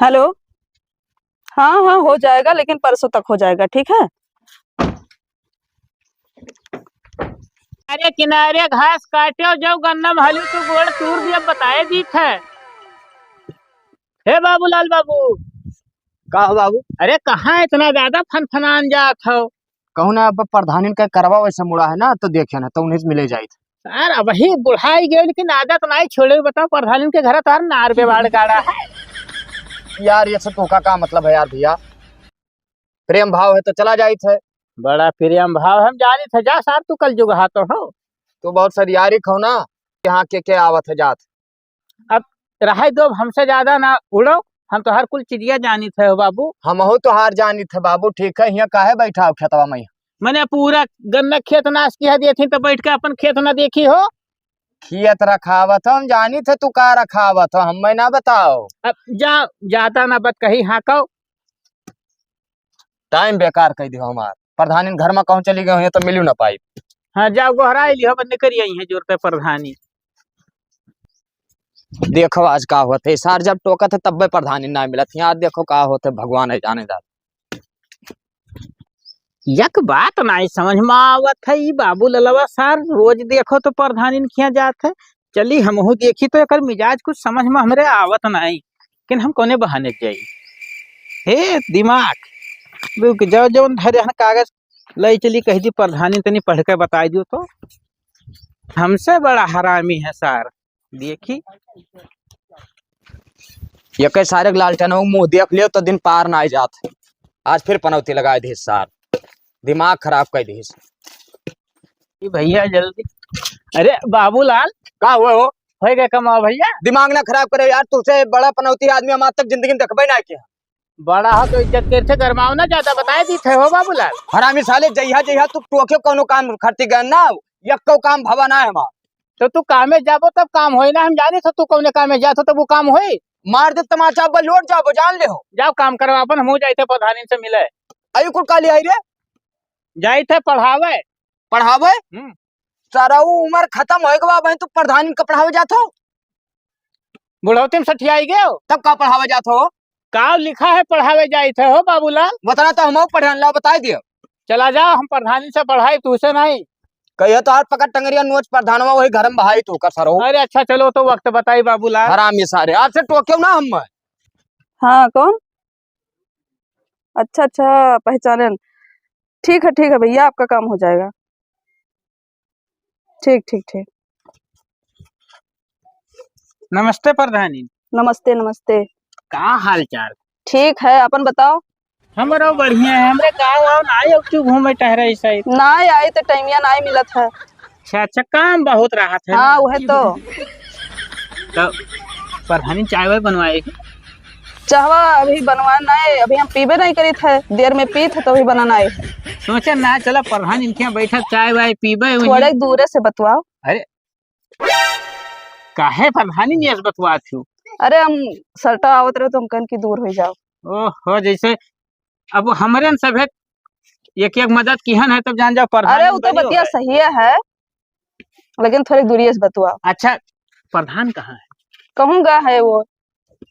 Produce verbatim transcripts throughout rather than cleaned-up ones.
हेलो। हाँ, हाँ, हो जाएगा, लेकिन परसों तक हो जाएगा, ठीक है? अरे किनारे घास काट्यो जाओ, गन्ना में हलू तो गोड़ तूर दिया, बताए दीत है। हे बाबूलाल बाबू। का हो बाबू? अरे कहाँ इतना ज्यादा फनफनान जात हो? कहूँ ना, अब प्रधानिन का करवा वैसे मुड़ा है ना, तो देखे ना, तो उन्हीं से मिले जाइत। यार, अबही बुढ़ाई गए, लेकिन आदत नाई छोड़े। बताओ, प्रधानिन के घर तार नार बेवाड़ गाड़ा है। यार, ये सब तोका का मतलब है यार भैया? प्रेम भाव है तो चला जाइत है। बड़ा प्रेम भाव हम जानित है, जा सार, तू कल जुगहा तो हो। तू बहुत सरियारी खो ना, यहाँ के के आवत है जात। अब रहे दो, हमसे ज्यादा ना उड़ो, हम तोहार कुल चिजिया जानित है हो बाबू। हमहू तोहार जानित है बाबू, ठीक है, हियाँ काहे बैठा हो खेतवा में? मैंने पूरा गन्ना खेत नाश किया देती तो बैठ के अपन खेत ना देखी हो। खेत रखावत हो, हम जानित है तू का रखावत हो, हमें ना बताओ। अब जा, ज्यादा ना बात कही, हाँ कहो। टाइम बेकार कर दियो हमार। प्रधानिन घर में कहूँ चली गई है तो मिलू ना पाई। हाँ, जाओ गोहराई लियो, बंद करिए, यहीं जोर पे प्रधानी। देखो आज का होत है, सार जब टोकत है तब्बे प्रधानी ना मिलत है। आज देखो का होत है, भगवान है जाने दार। यक बात नाई समझ में आवत है, ई बाबू ललवा सार रोज देखो तो प्रधानिन खिया जात है। चली हमहू देखी तो एकर मिजाज कुछ समझ में हमरे आवत नाई, लेकिन हम कौने बहाने जाई? हे दिमाग, रुक जाओ, जौन धरे हन कागज लई चली, कह दी प्रधानिन तनी पढ़ के बताई दियो तो। हमसे बड़ा हरामी है सार। देखी, ये कई सारे के लालटेन हो, मुंह देख लियो तो दिन पार ना आई जात। आज फिर पनौती लगाए दिस सार, दिमाग खराब कर दिस। ई भैया जल्दी। अरे बाबूलाल। का हुआ हो? होए गए कमाओ भैया। दिमाग ना खराब करे यार, तुझसे बड़ा पनौती आदमी हम आज तक जिंदगी में देखबे ना किया। बड़ा हो तो इज्जत कैसे गरमाओ ना, ज्यादा बताए दी थे हो बाबूलाल। हरामी साले, जइहा जइहा तू टोके कौनो काम खरती गए ना, यक्को काम भवा ना है हमार। तो तू कामे जाबो तब काम होई ना, हम जानी तो तू कौने कामे जात हो तब वो काम होई। मार दे तमाचा, अब लौट जाबो, जान ले हो। जाओ काम करो अपन, हम हो जाए थे प्रधानिन से मिले। अई कुल काली आई रे? जाए थे पढ़ावे। पढ़ावे? हम्म। सारा वो उम्र खत्म होए के बाद तू प्रधानिन का पढ़ावे जात हो? बुढ़ौती में सठियाई गयो। तब का पढ़ावे जात हो? का लिखा है पढ़ावे जाइत है हो बाबूलाल? उतना तो हमहू पढ़न ला, बताई दियो। चला जाओ, हम प्रधानी से पढ़ाई, तू से नहीं। कहियो तो हाथ पकड़ टंगरिया नोच प्रधानवा वही घर में बहाई तू का सरो। अरे अच्छा चलो तो वक्त बताई बाबूलाल। हरामी सारे, आज से टोक्यो ना हम। हाँ, कौन? अच्छा, अच्छा, पहचाने न। ठीक है, ठीक है भैया, आपका काम हो जाएगा। ठीक, ठीक, ठीक। नमस्ते प्रधानी। नमस्ते, नमस्ते। का हाल चाल? ठीक है, अपन बताओ। हमरो बढ़िया है। हमरे गाँव आओ ना, आयो क्यों घूमे टहरे ऐसा ही? ना आई तो टाइमिया ना मिलत है। अच्छा, अच्छा, काम बहुत रहत है हाँ, ना। वही तो। तो प्रधानी चाय वाय बनवाए के? चाहवा अभी बनवा नहीं, अभी हम पीबे नहीं करीत है, देर में पीत है तो अभी बना नहीं। सोचे ना, चला प्रधान इनके यहाँ बैठा, चाय वाय पीबे वहीं। थोड़े दूरे से बतवाओ। अरे, काहे प्रधानी नियस बतवात हो? अरे, हम सटा आवत रहे तो हम कहन की दूर हो जाओ। ओहो, जैसे अब हमरे न सभे एक एक मदद किहन है, तब जान जाओ प्रधान अरे, वो तो बनियो बतिया है। सही है, लेकिन थोड़ी दूरिये से बतुआ। अच्छा, प्रधान कहाँ है? कहूँ गा है वो।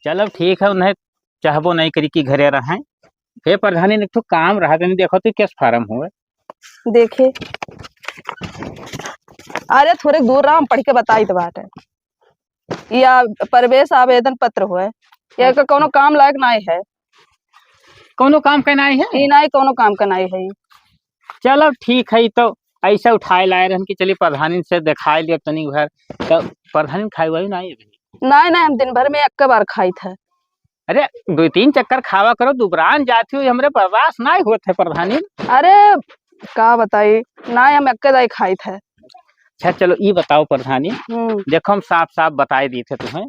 चलो ठीक है, उन्हें चाहबो नहीं करी कि घरे रहें। हे प्रधानी, एक ठो काम रहा, तनी देखो तो केस फार्म हुए। देखे। अरे, थोड़े दूर रहो, हम पढ़ के बताई तो बात है। या प्रवेश आवेदन पत्र हुए, या का कौनो काम लायक नाई है। कौनो काम का नाई है? ई नाई कौनो काम का नाई है। चलो ठीक है, तो ऐसा उठाए लाए रहन कि चलिए प्रधानी से दिखाए लिया तनी घर, तो प्रधानी खाए वाई नाई है अभी? नाई, नाई, हम दिन भर में एक बार खाई थे। अरे, दो तीन चक्कर खावा करो, दुबरान जाती हो, हमरे बर्दाश्त नाई होत है प्रधानी। अरे, का बताई, नाई हम एक दाई खाई थे। अच्छा, चलो, ई बताओ प्रधानी, हम्म। देखो, हम साफ साफ बताए दी थे तुम्हें,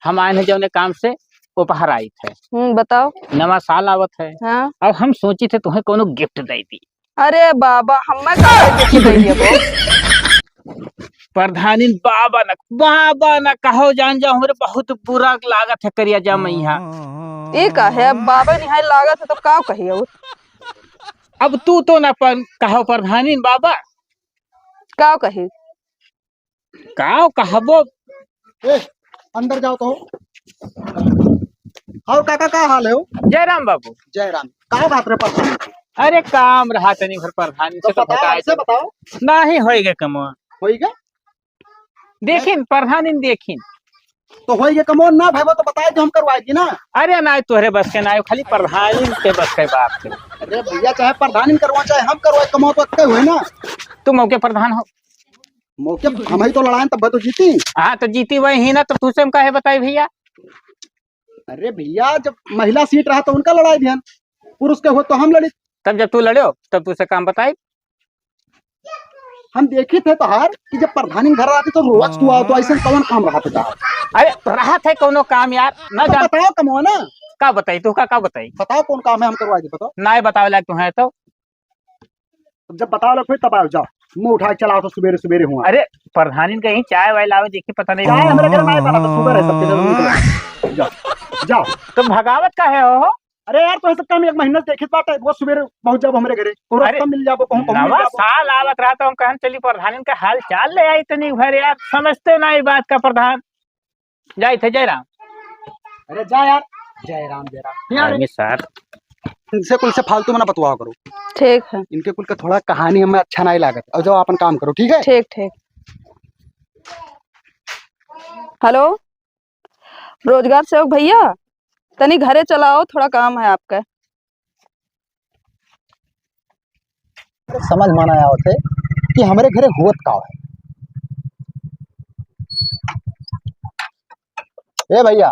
हम आए हैं जौने काम से, उपहार आई थे। हम्म, बताओ। नवा साल आवत है। हाँ। अब हम सोची थे तुम्हें कोनो gift दे दी। अरे बाबा, हमें का gift दे दिए वो? प्रधानी बाबा न, बाबा न कहो जान जाओ, हमरे बहुत बुरा लागत है करिया जा मैया। ई का है, अब बाबा निहाय लागत है तो का कही और? अब तू तो ना पर, कहो प्रधानी बाबा। का कही? काव कहबो? ए, अंदर जाओ तो। और काका, का हाल है हो? जय राम बाबू। जय राम। का बात रे प्रधान? अरे काम रहा तनी भर प्रधान तो से तो बताओ, बताए हमसे दो। बताओ। नाही होई गए कमवा। होई गए? देखिन प्रधान इन देखिन। तो होई गए कमवा ना भाई, वो तो बताए दो, हम करवाए दी ना। अरे ना तोहरे बस के ना, खाली प्रधान के बस के बात है। अरे भैया, चाहे प्रधान करवा, चाहे हम करवाए, कमवा तो अक्के हुए ना। तू मौके प्रधान हो। मौके हम ही तो लड़ाएं तब तो जीती। हाँ तो जीती वही ही ना, तो तुझसे हम काहे बताई भैया? अरे भैया, जब महिला सीट रहा तो उनका लड़ाई दिहन, पुरुष के हो तो हम लड़ी। तब जब तू लड़्यो तब तुझसे काम बताई। हम देखी थे तोहार कि जब प्रधानी घर आती तो रोज तू आओ, तो ऐसे कौन काम रहा था? अरे रहा थे कौनो काम यार, ना तो जान। बताओ कमवा ना। का बताई तू, का, का बताई? बताओ कौन काम है, हम करवा दे, बताओ। ना बतावे लायक तू है तो। जब बताओ लोग फिर तब आओ, जाओ। मुंह उठा के चलाओ तो सुबेरे सुबेरे हुआ। अरे प्रधानी कहीं चाय वाय लावे, देखी पता नहीं। चाय हमारे घर में आए वाला तो सुबह है, सब किधर उठ गए। जाओ, जाओ। तो भगावत का है हो? अरे यार, तो ऐसे काम एक महीना से देखित बाटे, वो सुबेरे पहुंच जाबो हमरे घरे, कहूं अरे, रास्ता मिल जाबो, कहूं, कहूं मिल नवा जाबो। साल आवत रहा तो हम कहन चली प्रधानी का हाल चाल ले आई तनी भर यार, समझते ना ये बात का प्रधान। जाई थे जय राम। अरे जा यार, जय राम, जय राम। यार, आर्मी सार। इनसे कुल से फालतू में ना बतुआ करो। ठीक है। इनके कुल का थोड़ा कहानी हमें अच्छा नहीं लागत। और जाओ अपन काम करो, ठीक है? ठीक, ठीक। हेलो, रोजगार सेवक भैया, तनी घरे चलाओ, थोड़ा काम है आपका। समझ में ना आवत है कि हमरे घरे हुवत का है। ए भैया,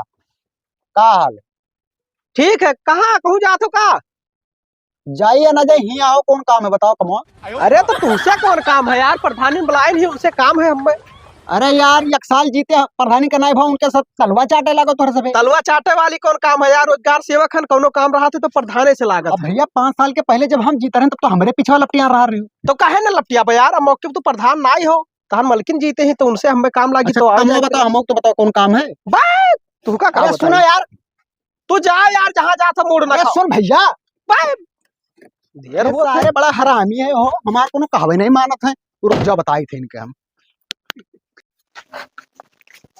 का हाल? ठीक है, कहाँ, कहूँ जात हो का? जाइए ना जाइए, हियाँ आओ, कौन काम है बताओ कमवा? अरे तो तुमसे कौन काम है यार, प्रधानी बुलाए नहीं, उनसे काम है हमें। अरे यार, एक साल जीते प्रधानी का नाई भाव, उनके साथ तलवा चाटे लागो तोहरे सबे। तलवा चाटे वाली कौन काम है यार, रोजगार सेवक हन, कौनो काम रहा थे तो प्रधाने से लागत अब है। भैया, पाँच साल के पहले जब हम जीते रहे तब तो हमरे पीछे लपटिया रहा रही हो। तो काहे न लपटिया बे यार, अब मौके पे तो प्रधान नाई हो, तहार मलकिन जीते ही तो उनसे हमें काम लागी अच्छा, तो आ कमवा जाए। बताओ, हम तो बताओ कौन काम है? बे, तू का काम अरे सुना बताई? यार, तू जा यार, जहाँ जा था मूड ना अरे खाओ। सुन भैया, बे, देर ये होत है। सारे बड़ा हरामी है हो, हमार कोनो कहवे नहीं मानत है। रुक जा, बताई थे इनके हम।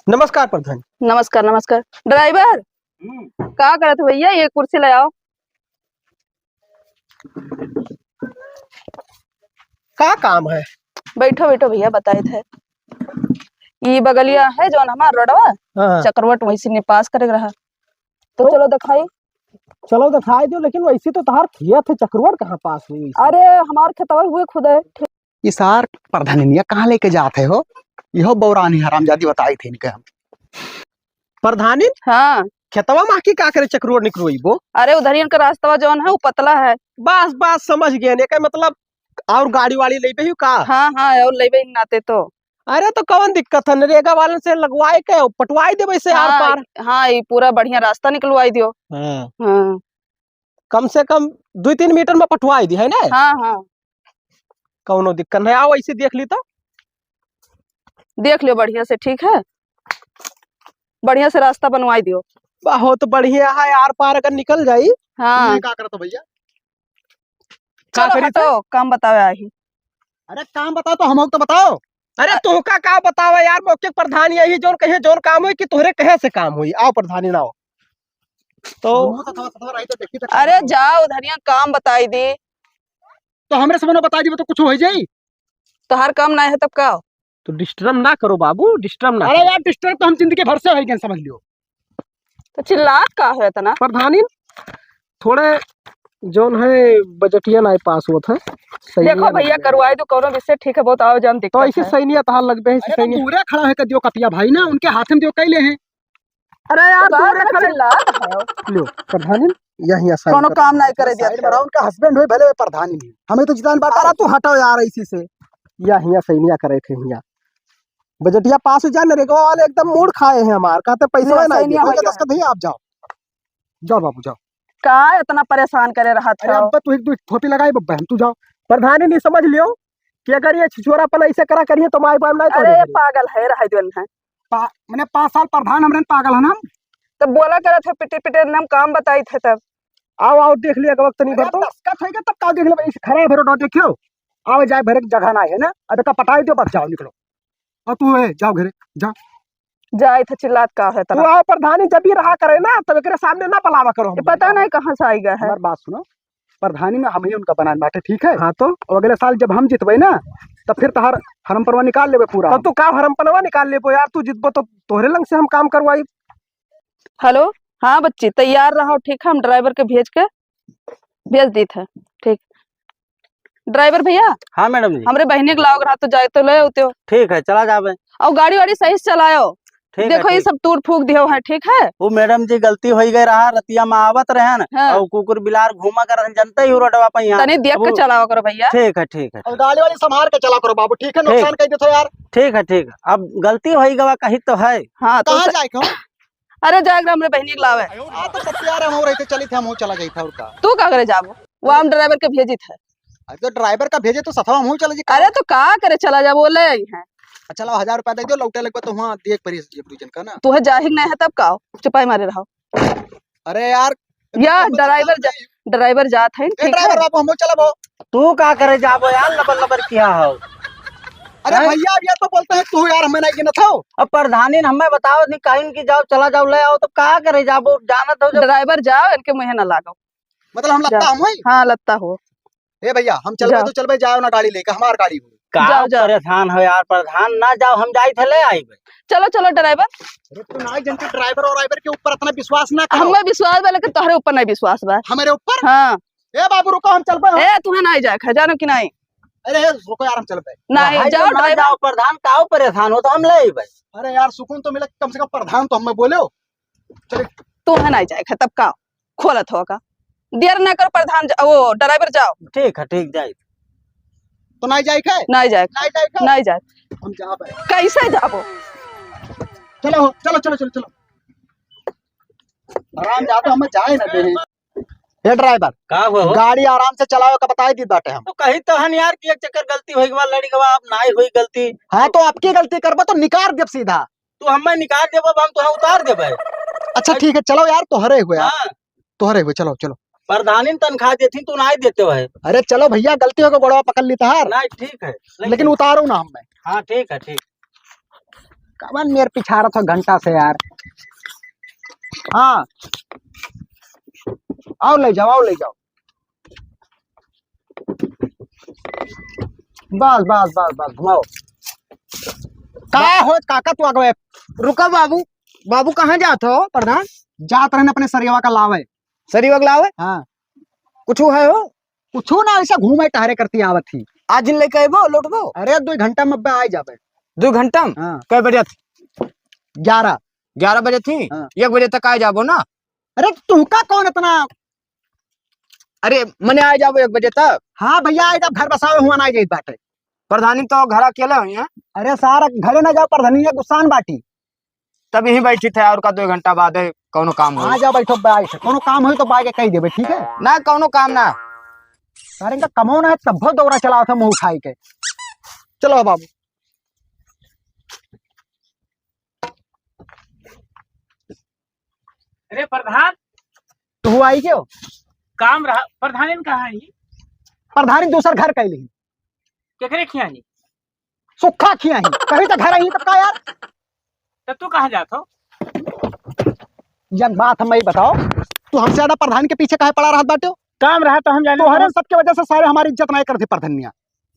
नमस्कार प्रधान। नमस्कार, नमस्कार। ड्राइवर, हम्म। का करत हो भैया? ये कुर्सी ले आओ। का काम है? बैठो, बैठो भैया, बताए थे। ई बगलिया है जौन हमार रोडवा, हाँ। चक्रवट वैसे ने पास करे के रहा। तो तो? चलो दिखाई। चलो दिखाई दो, लेकिन वैसे तो तहार खेत है, चक्रवट कहाँ पास हुई वैसे? अरे, हमार खेतवा हुए खुद है। ई सार प्रधानिनिया कहाँ लेके जात है हो? इहो बौरानी हरामजादी बताई थे इनके हम। प्रधानिन? हाँ। खेतवा मा की का करे चक्रवट निकरवइबो? अरे उधरियन का रास्तवा जौन है, वो पतला है। बस, बस, समझ गए। एकर मतलब और गाड़ी वाड़ी लेबे ही का? हाँ, हाँ, और लेबे ही नाते तो। अरे तो कौन दिक्कत है? नरेगा वालन से लगवाए के पटवाई देबे से आर हाँ, पार। हाँ, ये पूरा बढ़िया रास्ता निकलवाई दियो। हाँ। हाँ। कम से कम दुई तीन मीटर में पटवाई दी, है ना? हाँ, हाँ। कौनो दिक्कत नहीं, आओ ऐसे देख ली तो। देख लियो बढ़िया से, ठीक है? बढ़िया से रास्ता बनवाई दियो। बहुत बढ़िया है, आर पार अगर निकल जाई। हाँ। ये का करत हो भैया? का चलो करी हटो, थे? काम बतावे आही। अरे काम बताओ तो हमको तो बताओ। अरे तोहका का बतावा यार, मौके प्रधान यही जौन कहे जौन काम होई कि तोहरे कहे से काम होई। आओ प्रधानी ना हो। तो मुंह तो थोड़ा, थोड़ा रही तो देखी तो अरे काम। जाओ उधरिया काम बताई दी। तो हमरे से मनो बताई दी तो कुछ हो जाई। तोहार काम ना है तब का? तो डिस्टर्ब ना करो बाबू, डिस्टर्ब ना अरे करो। यार डिस्टर्ब तो हम जिंदगी भर से हो गए, समझ लियो। तो चिल्लात का है इतना? प्रधानी, थोड़े जौन है बजटिया नाई पास होत है। सही देखो नहीं भैया, लग रहा है। करवाई दो कौनो विषय, ठीक है, बहुत आओ जान तो दिक्कत ऐसे है। सही नहीं आता, हाल लग पे है, ऐसे अरे सही तो नहीं। दूरे खड़ा है, दियो कपिया भाई ना, उनके हाथ में दियो कैले हैं। अरे यार, तो दूरे आप खड़े। चिल्लात है। लो, प्रधानी, यहीं साइन कौनो करो। काम नहीं करे साइन दिया। बड़ा उनका हस्बैंड होए, भले प्रधानी नहीं। हमें तो जितान बाटा। अरे तू हटो यार, इसी से। या हिया सही नहीं करे थे हिया। बजटिया पास हो जाए, नरेगा वाले एकदम मूड खाए हैं हमार, कहते पैसा नहीं, ना सही दिए। नहीं भैया। दस का भैया आप जाओ, जाओ बाबू जाओ। का इतना परेशान करे रहत अरे हो? अब्बा तू एक दो थोपी लगाई बब्बा हम, तू जाओ। प्रधानी नहीं समझ लियो कि अगर ये छिछोरापन ऐसे करा करिए तो माई बाप नहीं अरे तोड़े। पागल है, रह दियो ना। पा-, मने पाँच साल प्रधान हमरे पागल है ना हम। तब बोला करत है पिटे पिटे हम काम बताई थे तब। आओ, आओ, देख लिया वक्त नहीं अरे भरतो। दस का थे तब का देख ले भाई, खराब है रोड देखियो। आवे जाए भरे के जगह ना है ना, अब का पटाई दो बस जाओ निकलो। और तू ए, जाओ घरे, जाओ। जाइत है, चिल्लात का है तू तरह। आओ प्रधानी जब भी रहा करे ना, तब एकरे सामने ना बुलावा करो ये हमरे। पता नहीं कहाँ से आई गया है। हमार बात सुनो, प्रधानी में हम ही उनका बनान बाटे, ठीक है? हाँ तो? और अगले साल जब हम जितबे ना, तब फिर तहार हरम परवा निकाल लेबे पूरा। तब तू का हरम परवा निकाल लेबो यार, तू जितबो तो तोहरे लंग से हम काम करवाई। हेलो, हाँ बच्ची, तैयार रहो, ठीक है? हम ड्राइवर के भेज के भेज दीत है। ठीक। ड्राइवर भैया। हाँ मैडम जी। हमरे बहिनी के लाओ रहा तो जाए तो ले आते हो। ठीक है, चला जाबे। और गाड़ी वाड़ी सही से चलायो। ठीक है, देखो, ये ठीक। सब टूट फूक दियो है, ठीक है? वो मैडम जी, गलती होई गए रहा, रतिया में आवत रहे न, हाँ। और कुकुर बिलार घूमा कर रहन, जनते ही रोडवा पे यहाँ। तनी देख अब के वो चलाओ करो भैया। ठीक है, ठीक है। और गाड़ी वाड़ी संभाल के चला करो बाबू, ठीक है? ठीक। नुकसान कर देते हो यार। ठीक है, ठीक है। अब गलती होई गवा कही तो है। हाँ, तो कहाँ स- जाए के हो? अरे जाए के हमरे बहिनी के लावे। हाँ, तो सत्या रे, हम रहते चलित है, हम चला जाइत है और का। तू का करे जाबो? वो हम ड्राइवर के भेजित है। अरे तो ड्राइवर का भेजे तो सथवा हम चला जी। अरे तो का करे चला जाबो, ले आई है। अच्छा, लाओ, हजार रुपया दे दो, लौटे लगबा तो वहाँ देख परी एक दू जन का ना। तू है जाहिर नहीं है तब का हो? चुपाई मारे रहो। अरे यार, या तुम ड्राइवर जा, नहीं। ड्राइवर जात है, ए, ठीक ड्राइवर है? बाबू, हम चला बो। तू का करे जाबो यार, लबर लबर किया हो? अरे हैं? भैया, अब ये तो बोलते हैं तू यार, हमें नहीं गिनत हो। अब प्रधानी ने हमें बताओ नहीं, कहीं की जाओ, चला जाओ, ले आओ, तो का करे जाबो, जानत हो जब ड्राइवर जाओ, इनके मुँहे ना लागो। मतलब हम लत्ता जाओ। हम होई? हाँ, लत्ता हो। ए भैया, हम चलबे जाओ। तो चलबे, जाओ ना गाड़ी लेके, हमार गाड़ी हो। का जाओ, जाओ। परेशान हो यार प्रधान, ना जाओ, हम जाई थे ले आइबे। चलो, चलो ड्राइवर। अरे तू ना जन के ड्राइवर और ड्राइवर के ऊपर इतना विश्वास ना करो। हमें विश्वास बा, लेकिन तोहरे ऊपर नहीं विश्वास बा। हमारे ऊपर? हाँ। ए बाबू रुको, हम चलबे हम। ए, तुहें नहीं जाए, जानो कि नहीं? अरे ए, रुको यार, हम चलबे। नहीं, भाई, जाओ ना ड्राइवर। जाओ प्रधान, काओ परेशान हो तो हम ले आइबे। अरे यार, सुकून तो मिले, कम से कम प्रधान तो हमें बोले हो। चले। तुहें नहीं जाए, तब का? खोलत हो का? देर ना करो प्रधान, जा-, वो ड्राइवर जाओ। ठीक है, ठीक, जाए। तो नहीं जाए के? नहीं जाए। नहीं जाए के? नहीं जाए। हम जाबे। कैसे जाबो? चलो, चलो, चलो, चलो, चलो। आराम जाते, हमें जाए ना दे। ए ड्राइवर, का हुआ हो? गाड़ी आराम से चलावे का बताई दी बाटे हम। तो कही तो हन यार कि एक चक्कर गलती होई के बाद लड़ी के बाद अब नाई हुई गलती। हाँ, तो आपकी गलती करबो तो निकाल देब सीधा। तू हमें निकाल देबो, अब हम तुहें उतार देबे। अच्छा, ठीक है, चलो यार, तोहरे हुए यार। हाँ। तोहरे हुए, चलो, चलो। प्रधानी ने तनख्वाह देती, तू नाई देते हो। अरे चलो भैया, गलती हो गई, गोड़वा पकड़ ली तहार। नहीं, ठीक है, लेकिन लेकिन उतारो ना हमें। हाँ, ठीक है, ठीक। कवन मेर पिछारत हो घंटा से यार। हाँ, आओ ले जाओ, आओ ले जाओ। बस, बस, बस, बस, घुमाओ। का हो काका तू आगवे? रुका बाबू, बाबू कहाँ जात हो प्रधान? जात रहन अपने सरियवा का लावे। सरियवा का लावे? हाँ। कुछ है हो? कुछ ना, ऐसा घूमे टहरे करती आवत ही। आज दिन लेके अइबो, लौटबो? अरे, दो घंटा में अब्बे आ जाबे। दो घंटा में? हाँ। कै बजे थी? ग्यारह। ग्यारह बजे थी? हाँ। एक बजे तक आ जाबो ना? अरे, तुहका कौन इतना? अरे, मने आ जाबो एक बजे तक। हाँ भैया, आ जाब, घर बसावे हुआ ना आ जाइत बाटे। प्रधानी तो घर अकेले हुई है। अरे सारा घरे ना जाओ, प्रधानी गुस्सान बाटी। तब यहीं बैठी थे और का दो घंटा बाद है, कौनो काम हो? आ जाओ, बैठो, बैठ, कौनो काम हो तो बाय के कह देबे, ठीक है? ना, कौनो काम ना। अरे इनका कमो ना है, तब दौरा चलाओ था मुंह उठाई के। चलो बाबू। अरे प्रधान, तू आई क्यों? काम रहा, प्रधानी ने कहा है? प्रधानी दूसर घर कैली। केकरे खियाही? सुखा खियाही। कहीं तो घर आई तो का यार? तो तू कहाँ जात हो? एक बात हमें बताओ, तू हमसे ज्यादा प्रधान के पीछे काहे पड़ा रहत बाटे? काम रहा तो हम जाने तोहरे दो। सबके वजह से सारे हमारी इज्जत नहीं करते प्रधानिया।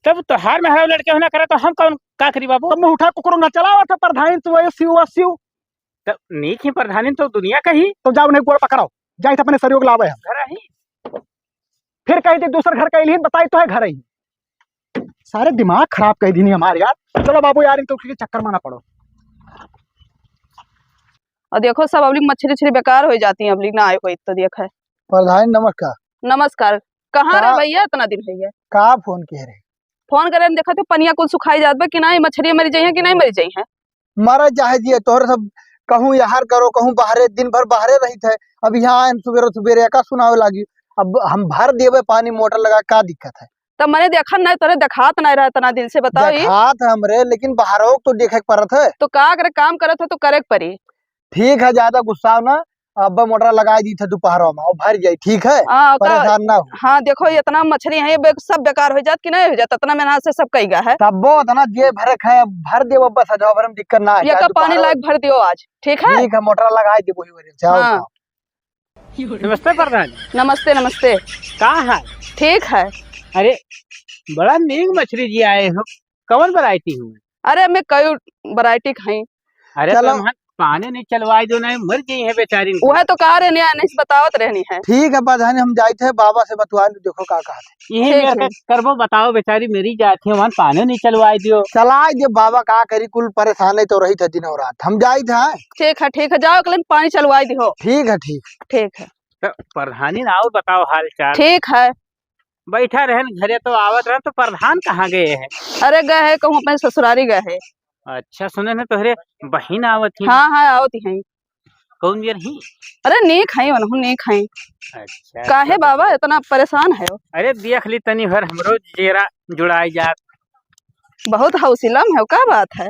तब तोहार मेहरारू लड़के होना करे तो हम कौन का करी बाबू? तब मुंह उठा कुकुर ना चलावा था प्रधान, तू ये सिउ आ सिउ। तो नीक ही प्रधानी तो दुनिया का ही। तो जाओ नहीं गोड़ पकड़ो, जाए अपने सरियोग लावे हम। घर ही। फिर कही थी दूसर घर का इलहीन बताई तो है घर ही। सारे दिमाग खराब कर दीनी हमारे यार। चलो बाबू यार, इनको के चक्कर में ना पड़ो। और देखो सब अबलिक मछली उछली बेकार हो जाती है, अबलिक ना आए कोई तो देख है। प्रधान नमस्कार। नमस्कार। कहाँ का रहे भैया, इतना दिन हो गया? का फोन किए रहे? फोन करे देखा तो पनिया कुल सुखाई जात बा कि नहीं, मछली मरी जाई है कि नहीं मरी जाई है? मरा चाहे जिए, तोहरे सब कहूँ यार करो, कहूँ बाहरे, दिन भर बाहरे रहित है। अब यहाँ आए सुबेरे सुबेरे का सुनावे लागी। अब हम भर देबे पानी मोटर लगा, का दिक्कत है? तब मने देखन नहीं, तोरे देखात नहीं रहा इतना दिन से, बताओ ई। देखात है हमरे, लेकिन बाहरों तो देखे के परत है। तो का करे, काम करत है तो करे के परी। ठीक है, ज्यादा गुस्साओ ना, अब मोटरा लगाइ दी थे दोपहरो में, और भर जाई, ठीक है? हाँ, का परेशान ना हो। हाँ, देखो, इतना मछरी है, ये बे-, सब बेकार होइ जात कि नहीं होइ जात? इतना मेहनत से सब कई गा है। तब वो इतना जे भरे खाए, भर दे, वो बस, अजवा भरे में दिक्कत ना है, ये चाहे का पानी दोपहरो लायक भर दियो आज, ठीक है? ठीक है, मोटरा लगाइ दे, वही वजह से, आओ, हाँ। आओ। नमस्ते प्रधान। नमस्ते, नमस्ते। का है? ठीक है। अरे, बड़ा नीक मछरी जी आए हो, कवन variety हुए? अरे, हमें कई variety खाई। अरे, चलो। तो हम पानी नहीं चलवाई दो, नहीं मर गई है बेचारी। वह तो कहा रहनी है, नहीं बतावत रहनी है। ठीक है प्रधान, हम जाइत है बाबा से बतवा लू, देखो का कहत है। यही ठीक मेरे है। का करबो बताओ, बेचारी मेरी जात है, वहाँ पानी नहीं चलवाई दियो। चलाई दे बाबा, का करी, कुल परेशान है तो रही थे दिन और रात। हम जाइत है। ठीक है, ठीक है, जाओ, एक लेन पानी चलवाई दिहो। ठीक है, ठीक। ठीक है। तो प्रधानी ना आओ, बताओ हाल चाल। ठीक है। बैठा रहन घरे तो आवत रहन, तो प्रधान कहाँ गए हैं? अरे गए हैं कहूँ अपने ससुरारी गए हैं। अच्छा, सुने न तोहरे बहिन आवत ही। हाँ, हाँ, आवत ही। कौन बियर ही? अरे नीक है, वनहु नीक है। अच्छा, काहे अच्छा। बाबा इतना परेशान है? अरे देख ली तनी भर हमरो जेरा जुड़ाई जात। बहुत हौसला में है, का बात है?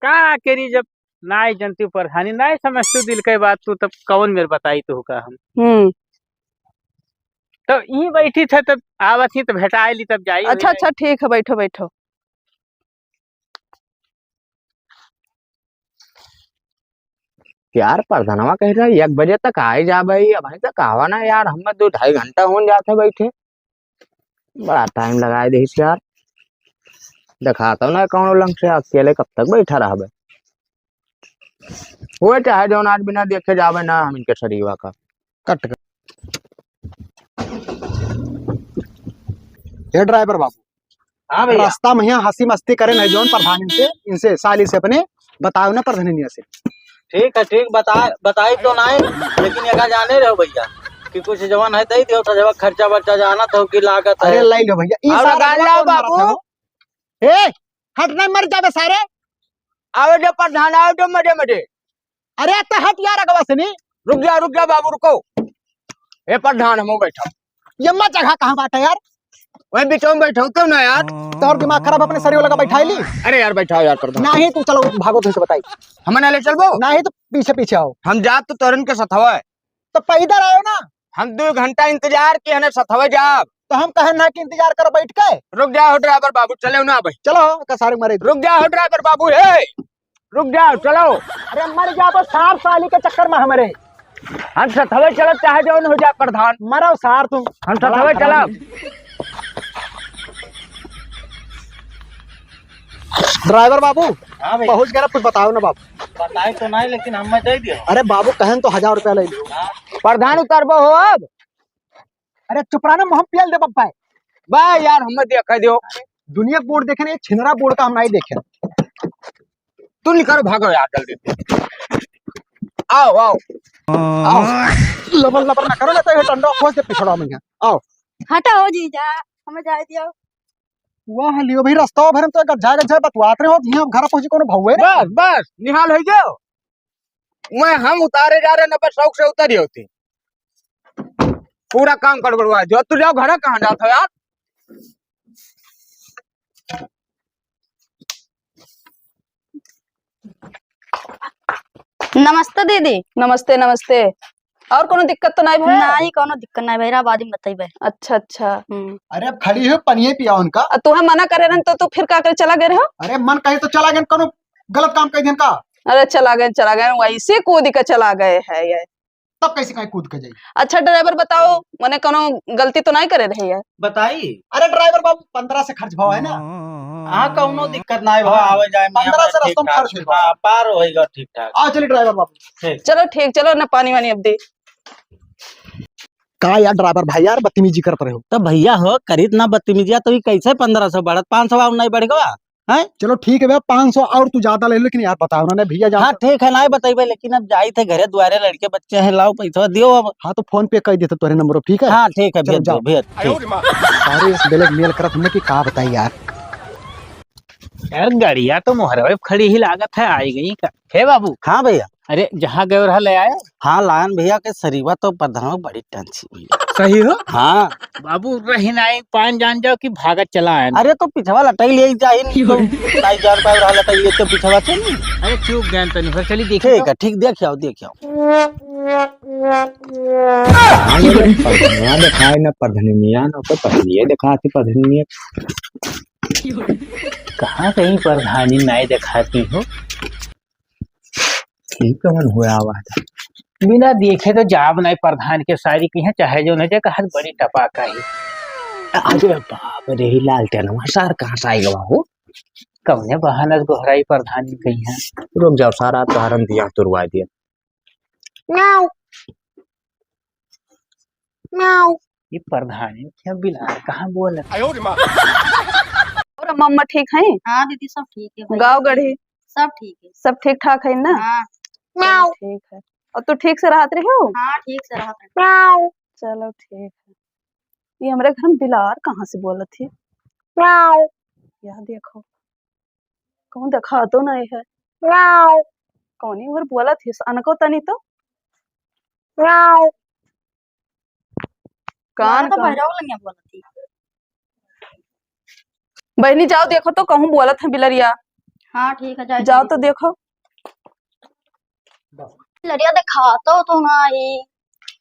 का करी, जब नाई जनती प्रधानी, नाई समझतू दिल के बात तू, तब कौन मेर बताई तू का हम? हम्म। तो ई बैठी थे, तब आवत ही तो भेटाए ली, तब जाई अच्छा, हुई। अच्छा, ठीक है, बैठो, बैठो। यार, प्रधानवा कह रहा, एक बजे तक आए जाबे, अबहीं तक आवा ना यार, हमें दो ढाई घंटा होन जाते बैठे। बड़ा time लगाए देहिस यार। देखाता ना कौनो लंग से, अकेले कब तक बैठा रहबे? वो चाहे जौन आज बिना देखे जावे ना हम इनके शरीरवा का। कट कर। हे driver बाबू, हाँ भैया। रास्ता में यहाँ हंसी मस्ती करे नहीं जौन प्रधान इनसे, इनसे साली से अपने बताओ ना प्रधानिया से। ठीक है, ठीक, बता, बताई तो नहीं, लेकिन एका जाने रहो भैया कि कुछ जवन है दे दियो, तो जब खर्चा बर्चा जानत हो कि लागत अरे है। लाई लो भैया, ई और सारा गाल जवन लाओ कौन मारत बाबू। है हो? ए, हट नहीं मर जाबे सारे। आवे दे प्रधान, आवे दे मजे मजे। अरे तो हट यार अगवा से नहीं। रुक जा, रुक जा बाबू, रुको। ए प्रधान, हमो बैठा। ये मत जगह कहाँ बाटे यार? वही बीचों में बैठो तो ना यार। तोहर दिमाग खराब, अपने सरियो लगा बैठाई ली। अरे यार, बैठाओ यार प्रधान। नहीं, तू चलो, भागो, तुमसे बताई। हमें ना ले चलबो? नहीं तो पीछे पीछे आओ। हम जात तो तोरन के साथ हवा है। तो पैदल आओ ना। हम दो घंटा इंतजार किए हने सथवे जाब। तो हम कहे ना कि इंतजार करो बैठ के। रुक जा हो driver बाबू, चले ना भाई। चलो, का सारे मरे। रुक जा हो driver बाबू, हे। रुक जाओ, चलो। अरे मर जाबो सार साली के चक्कर में हमरे। हम सथवे चलब चाहे जौन हो जाए प्रधान। मरो सार तुम। हम सथवे चलब। Driver बाबू, हाँ भैया। पहुँच गया, कुछ बताओ ना बाबू। बताए तो नहीं, लेकिन हमें दे दियो। अरे बाबू, कहन तो हजार रुपया ले लियो। हाँ। प्रधान उतरबो हो अब? अरे चुप रहा ना, मुँह पियल दे बप्पा। बा यार, हमें देखे दियो। दुनिया के बोर्ड देखे नहीं, छिनरा बोर्ड का हम नहीं देखे। तू निकल, भागो यार जल्दी से। आओ, आओ। आओ। लबर लबर ना करो ना, तो ये टंडवा खोस दे पिछड़ा में। आओ। हटा हो जीजा, हमें जाए दियो। वाह, लियो भाई, रस्ता भर में तो गज्जा गज्जा बतवात रहे हो, यहाँ घर पहुँची कोनो भौवे ने। बस, बस, निहाल हो जाओ। मैं हम उतारे जा रहे न, बस शौक से उतरी होती। पूरा काम गड़बड़वा दियो। तू जाओ घर, कहाँ जात हो यार? नमस्ते दीदी। नमस्ते, नमस्ते। और कोनो दिक्कत तो नहीं भय? नहीं, कोनो दिक्कत नहीं भय, बाद में बताइबे। अच्छा, अच्छा। हम्म। अरे अब खड़ी हो, पनिये पिया उनका। आ, तुहे मना करे रहन तो तू फिर का करे चला गए रहो? अरे मन कहे तो चला गए, कोनो गलत काम कह देन का? अरे चला गए, चला गए, वैसे कूद के चला गए है ये। तब कैसे काहे कूद के जाई? अच्छा driver बताओ, मने कोनो गलती तो नहीं करे रहे यार? बताई। अरे driver बाबू, पन्द्रह से खर्च भाव है ना? हाँ, कौनो दिक्कत ना है भाव, हाँ, आवे जाए में पन्द्रह से ठीक रस्ता में ठाक। खर्च होई बा। हाँ, पार होइगा ठीक ठाक। आ चली driver बाबू। ठीक। चलो ठीक, चलो ना पानी वानी अब दे। का यार driver भाई यार बदतमीजी करत रहे हो? तो भैया हो करीत ना बदतमीजिया, तो ये कैसे पन्द्रह सौ बढ़त, पाँच सौ और नहीं बढ़ गवा? हैं? चलो ठीक है भैया, पाँच सौ और तू ज्यादा ले लो, लेकिन यार बताओ ना, नहीं भैया जान हाँ, ठीक है, नहीं बताइबे, लेकिन अब जाई थे घरे दुआरे, लड़के बच्चे हैं, लाओ पैसा दियो अब। हाँ, तो PhonePe कर देते तोरे नंबर पर, ठीक है? हाँ, ठीक है, चलो, भेज दो, जाओ। भेज, ठीक। अरे इस blackmail करत हमने कि का बताई यार। यार, गड़िया तो मोहरवे पे खड़ी ही लागत है, आई गई का? हे बाबू। हाँ भैया। अरे, जहाँ गए रहा ले आया? हाँ, लायन भैया के सरीवा तो प्रधान बड़ी टंची भैया। सही हो? हाँ। बाबू, रही ना एक पान जान जाओ कि भागत चला आए। अरे, तो पिछवा लटाई ले जाए, तो नहीं जान पाए रहा लटाई ले तो पिछवा से नहीं। अरे, चूक गए तनी, फिर चली देखी ठीक तो। है, ठीक, देख आओ, देख आओ। हाँ, ये प्रधानिया देखाए ना, प्रधानिया ना, तो पत्निया देखाती प्रधानिया। कहाँ कहीं प्रधानी नाई देखाती हो? ई कौन हुआ आवाज? बिना देखे तो जाब नाई प्रधान के सारी की है, चाहे जो न जे कहत बड़ी टपाका है। अरे बाप रे, ई लालटेनवा सार कहाँ से आई गवा हो? कौने बहाना से गोहराई प्रधानी कहीं है? रुक जाओ, सारा तोहरन दिया तुरवा दिया। म्याऊ। म्याऊ। ये प्रधानी क्या बिलार कहाँ बोलत? और मम्मा ठीक है? हाँ दीदी, सब ठीक है भाई। गाँव गढ़ी? सब ठीक है। सब ठीक ठाक है ना? हाँ। चलो, म्याऊ। ठीक है। और तू ठीक से रहत रही हो? हाँ, ठीक से रहत रही। म्याऊ। चलो ठीक है। ये हमरे घर में बिलार कहाँ से बोलत है? म्याऊ। यह देखो, कहूँ देखातो नहीं है। म्याऊ। कौनी ओर बोलत हिस, अनको तनी तो। म्याऊ। कान तो कान। बहराऊ लंगिया बोलत ही। बहिनी, जाओ देखो तो, कहूँ बोलत है बिलरिया। हाँ, ठीक है, जाए जाओ तो देखो। बिलरिया देखातो तो नहीं।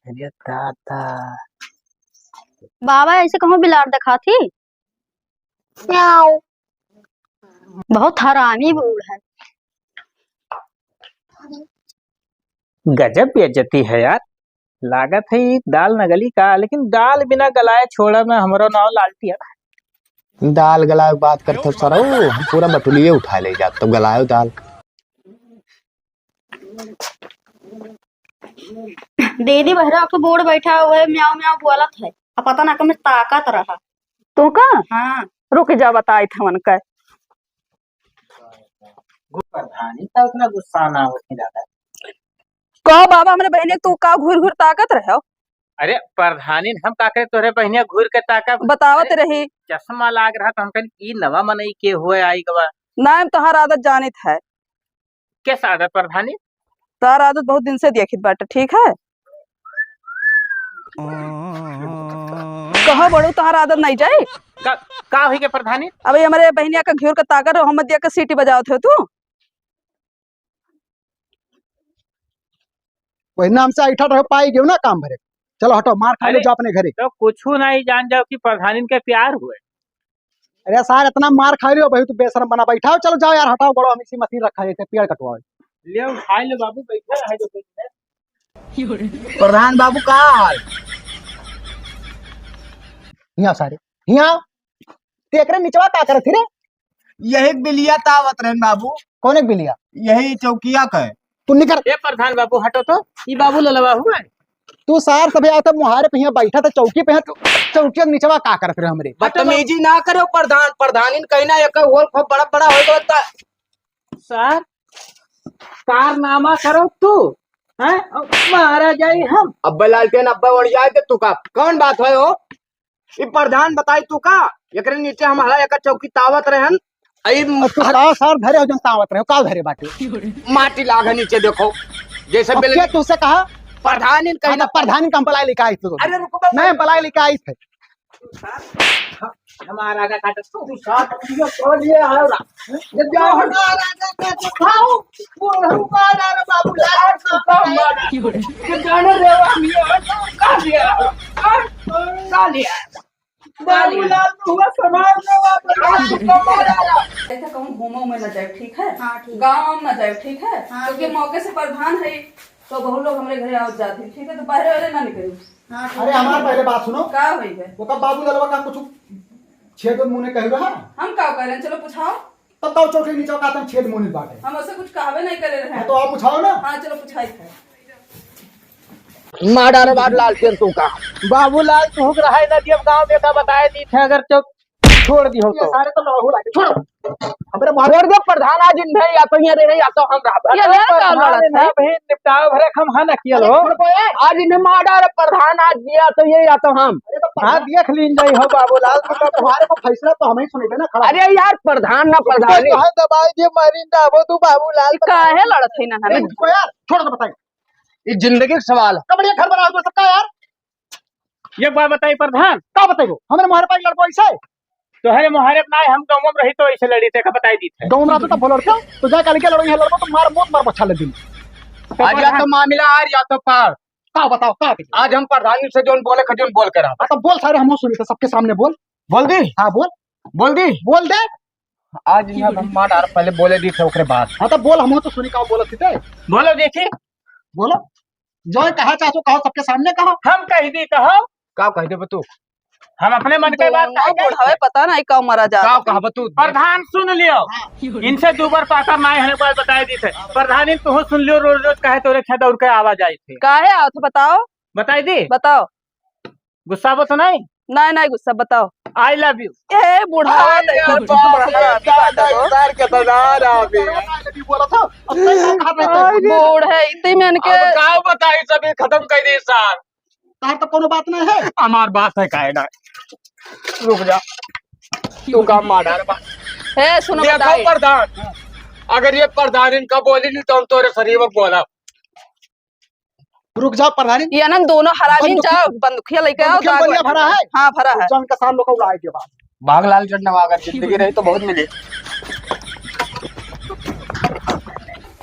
अरे दादा। बाबा, ऐसे कहूँ बिलार देखात ही? म्याऊ। बहुत हरामी बूढ़ है। गजब बेइज्जती है यार। लागत है ई दाल न गली का, लेकिन दाल बिना गलाए छोड़ा में हमरो नाव लालटी है। दाल गलाए के बात करत हो सरऊ, हम पूरा बटुलिए उठा ले जात, तब गलायो दाल। दीदी बहरा के बूढ़ बैठा हुआ है, म्याऊ म्याऊ बोलत है। अब पता ना कब में ताकत रहा। तू का? हाँ। रुक जा, बताई थवन का। प्रधानी का उतना गुस्सा ना होती दादा। कहो बाबा, हमरे बहिने तू का घूर घूर ताकत रहो? अरे प्रधानी, हम का करे तोरे बहिनिया घूर के ताका? बतावत अरे, रही। चश्मा लाग रहा तो हम कहन ई नवा मनई के हुए आई गवा। ना, हम तोहार आदत जानित है। किस आदत प्रधानी? तोहार आदत बहुत दिन से देखित बाटे, ठीक है? कहो बड़ू, तोहार आदत नहीं जाए? का, का हुई के प्रधानी? अबे हमरे बहिनिया के घिउर के ताकत रहो, हम दिया के सीटी बजावत हो तू। वही नाम से ऐठा रहो, पाई गयो ना काम भरे। चलो हटो, मार खा ले अरे, जाओ अपने घरे। तो कुछ नहीं जान जाओ कि प्रधानी के प्यार हुए। अरे सार, इतना मार खा रहे हो भाई, तू बेशरम बना बैठा हो। चलो जाओ यार, हटाओ, बड़ो हम इसी मशीन रखा है, इसे पेड़ कटवाओ। ले उठाई ले बाबू, बैठा है जो बैठा है। प्रधान बाबू का हाल? हिया सारे, हिया। ते एकरे निचवा का करत ही रे? यही एक बिलिया तावत रहन बाबू। कौन एक बिलिया? यही चौकिया का है। तू निकर। ए प्रधान बाबू हटो तो, ई बाबू ललवा हुआ है। तू सार सभे आता मुहारे पे हिया बैठा था चौकी पे, हिया चौकी के निचवा का करत रहे हमरे? बदतमीजी ना करो प्रधान, प्रधानी कहीं ना एक होल खूब बड़ा बड़ा हो गया था। सार, कारनामा करो तू, हैं? अब मारा जाई हम। अब्बे लालटेन, अब्बे ओढ़िया के तू का, कौन बात है हो? ई प्रधान बताई तू का? एकरे नीचे हम हला एक चौकी तावत रहन। आई अब तू का सार धरे हो जन तावत रहे हो, का धरे बाटे? माटी लाग है नीचे देखो, जैसे अब बेल क्या तुझसे कहा? प्रधान इन हाँ, कहीं तो प्रधान का हम बलाई लेके आई थी। अरे रुको, बस नहीं, बलाई लेके आई थे। हमारा आगा काटस तू। तू साथ अपनी को छोड़ दिया है ना। ये क्या हो? हमारा आगा काटस खाओ। वो हमारा रे बाबू, लाल तो का मारा। ये जाने रे, हम ये का लिया? का लिया? बाबूलाल तो हुआ समाज में हुआ, प्रधान जी कमाल आया। ऐसे कहूँ घूमो में न जाए, ठीक है? हाँ, ठीक। गाँव में न जाए, ठीक है? हाँ, क्योंकि ठीक। मौके से प्रधान है, तो बहुत लोग हमरे घरे आवत जात हैं, ठीक है? तो बहरे वहरे ना निकली। हाँ, ठीक अरे, है। हमार पहले बात सुनो। का होई है? वो का बाबू ललवा का कुछ छेद मुँह ने कह रहा? हम का करें? चलो पूछाओ। तब तो चौकी नीचे का तुम छेद मुँह बाटे। हम ऐसे कुछ कहबे नहीं करे रहे। हाँ, तो आप पूछाओ ना। हाँ, चलो पूछाई है। मार डारे बाबूलाल के तू का। बाबूलाल तू हुक रहा है ना, जब गाँव में का बताए दी थे, अगर चुप छोड़ दी हो ये तो। सारे तो लड़ाऊ लागे। छोड़ो। हमरे मार छोड़ दे प्रधान, आज इन है या तो ये रहे या तो हम रहा। ये अरे ले का प्रधान लड़त है? है भाई, निपटाओ भरे हम हन अकेल हो। अरे छोड़ बे। आज इन्हें मार डारे प्रधान, आज दिया तो ये या तो हम। अरे तो हाँ, प्रधान देख लीन जाई हो बाबूलाल, तू का तुम्हारे को फैसला तो हमें ही सुनेबे ना खड़ा। अरे यार प्रधान ना प्रधान। तो है दबाई दे, मारी ना वो तू बाबूलाल। ये काहे लड़त है ना हमें? ए, रुको यार, छोड़ दे बताई। ये जिंदगी का सवाल है। कबड़िया घर बना दो सबका यार। एक बात बताई प्रधान। का बताइबो? हमरे मोहरे पर लड़बो ऐसे? तोहरे मोहरे पर ना, हम गाँव में रही तो ऐसे लड़ी, तेका बताई दी थे। गाँव में रहते तब लड़ते, तो जा कल के लड़ो, यहाँ लड़बो तो मार मौत मार बच्चा ले दिन। आज या तो मामला आर या तो पार। का बताओ, का बताओ? आज हम प्रधानी से जोन बोले के, जोन बोल के रहा। हाँ, तो बोल सारे, हम सुनी थे, सबके सामने बोल। बोल दी? हाँ, बोल। बोल दी? बोल दे। आज यहाँ हम मार डार, पहले बोले दी थे, ओकरे बाद। हाँ, तो बोल, हम तो सुनी का बोलत थी ते। बोलो देखी। बोलो। जो कहा चाहतो कहो, सबके सामने कहो। हम कह दी कहो। का कह देबे तू? हम अपने मन के बात दोनों कह दे। बुढ़ावे पता नहीं का मरा जा। का कहबे तू? प्रधान सुन लियो। हाँ। इनसे दो बार पाकर ना है, एक बार बताए दी थे। प्रधान इन तुहो सुन लियो, रोज रोज कहे तोरे खेत और के आवाज आई थे। काहे आवत बताओ? बताई दी? बताओ। गुस्सा आवत नहीं? नहीं, नहीं गुस्सा, बताओ। I love you। ए, बुढ़ावा अरे देखो, बाप रे, बुढ़ावा दादा, देखो। इधर के दादा भी। बोला था, अब तक हम हाथ नहीं अरे। बूढ़ है, इतने में इनके अब का बताई, सभी खत्म कर दी सार। तार तो कोनो बात नहीं है। हमार बात है, काहे ना? रुक जा। तू का मार डार बा। ए, सुनो, देखो बताई। प्रधान, अगर ये प्रधान इनका बोली नहीं तो हम तोरे शरीर में बोला। रुक जाओ प्रधानी। ये ना दोनों हरामी बंदूक-, जाओ, बंदूकिया लेके आओ, बंदूकिया दाग गोलियां लगा। भरा है? हाँ, भरा है। जौन का साल लोग उड़ाए के बाद। भाग लाल चटना, अगर जिंदगी रही तो बहुत मिली।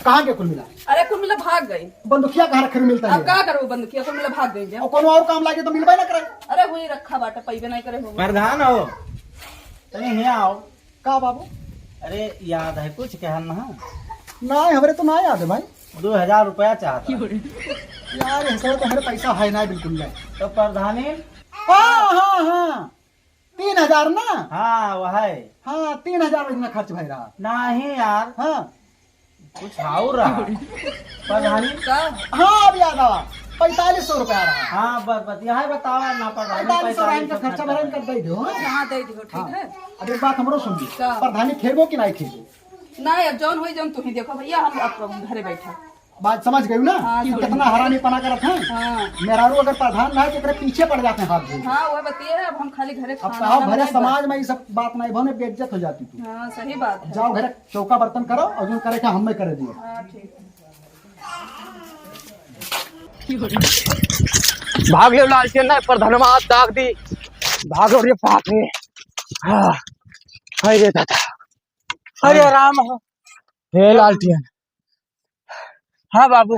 कहाँ के कुल मिला? अरे कुल मिला भाग गई। बंदूकिया कहाँ रखे मिलता अब है? का करबो बंदूकिया, कुल मिला भाग गई जा। और कोनो और काम लागे तो मिलबे ना करे। अरे हुई रखा बाटे, पइबे नहीं करे हो। प्रधान हो, तनी हियाँ आओ। का बाबू? अरे, याद है कुछ कहन ना? ना, हमरे तो ना याद है भाई। दो हजार रुपया चाहता। यार, ऐसा तो हमरे पैसा है ना बिल्कुल नहीं। तो प्रधानी? हाँ, हाँ, हाँ। तीन हजार ना? हाँ, वह है। हाँ, तीन हजार इतना खर्च भय रहा। नहीं यार। हाँ। कुछ और रहा। प्रधानी? का? हाँ, अब याद आवा। पैंतालीस सौ रुपया रहा। हाँ, बस, बस, यही बतावा ना, प्रधानी, पैंतालीस सौ रहा, इनका पैंतालीस सौ खर्चा भरा, इनका दे दो, हाँ? हाँ, दे दियो, ठीक हाँ। है। अब एक बात हमरो सुन ली। का? प्रधानी खेबो कि नहीं खेबो? नहीं, अब जौन होई, जौन तू ही देखो भैया, हम अब घरे बैठा। बात समझ गई ना हाँ, कि समझ कितना गई। हरामी पना करत हैं? हाँ। मेहरारू अगर प्रधान ना है, तो एकरे पीछे पड़ जाते हैं हाथ धोए। हाँ, वह बतिया है, अब हम खाली घरे अब खाना कहा, वाना भरे बनाए समाज बस। में ये सब बात नहीं, भले बेइज्जत हो जाती तू। हाँ, सही बात है। जाओ घरे चौका बर्तन करो और जो करे का हमें करे दियो। हाँ, ठीक है। भाग ले लालटेन, नहीं प्रधानवा आज दाग दी। भागो रे पापी। हाँ। हाय रे दादा। अरे राम हो। हे लालटेन। हाँ बाबू।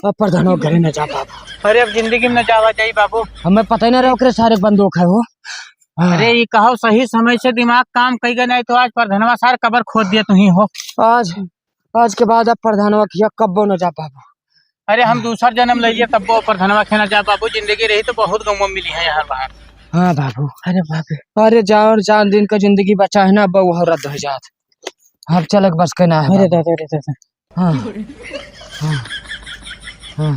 अब प्रधानवा घरे न जा बाबू। अरे अब जिंदगी में न जावा जाई बाबू। हमें पता ही ना रहा ओकरे सारे बंदूक है वो। हाँ। अरे ये कहो सही समय से दिमाग काम कई गए, नहीं तो आज प्रधानवा सार कबर खोद दिया तुही हो। आज आज के बाद अब प्रधानवा किया कब्बो न जा बाबू। अरे हम दूसर जन्म लइए तब्बो प्रधानवा के न जा बाबू, जिंदगी रही तो बहुत गौवा मिली है यहाँ बाहर। हाँ बाबू। अरे बाप रे। अरे जाओ, चार दिन का जिंदगी बचा है ना, अब वो रद्द हो जात। अब चलक बस के ना है अरे बाबू। दादा, अरे दादा। हाँ। हाँ। हाँ।